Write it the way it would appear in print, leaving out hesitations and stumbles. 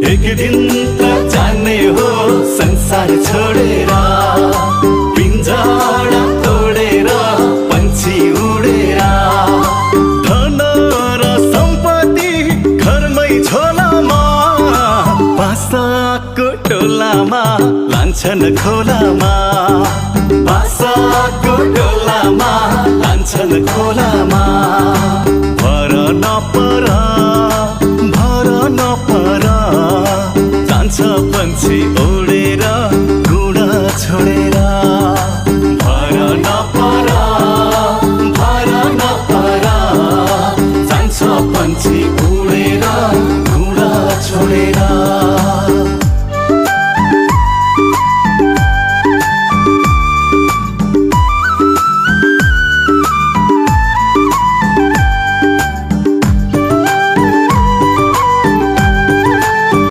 एक दिन त जाने हो संसार छोडेर, पिंजरा तोडेर पंछी उडेर। धन र सम्पत्ति घरमै झोलामा, बासाको टोलामा लान्छन् खोलामा, बासाको टोलामा लान्छन् खोलामा। पर नपर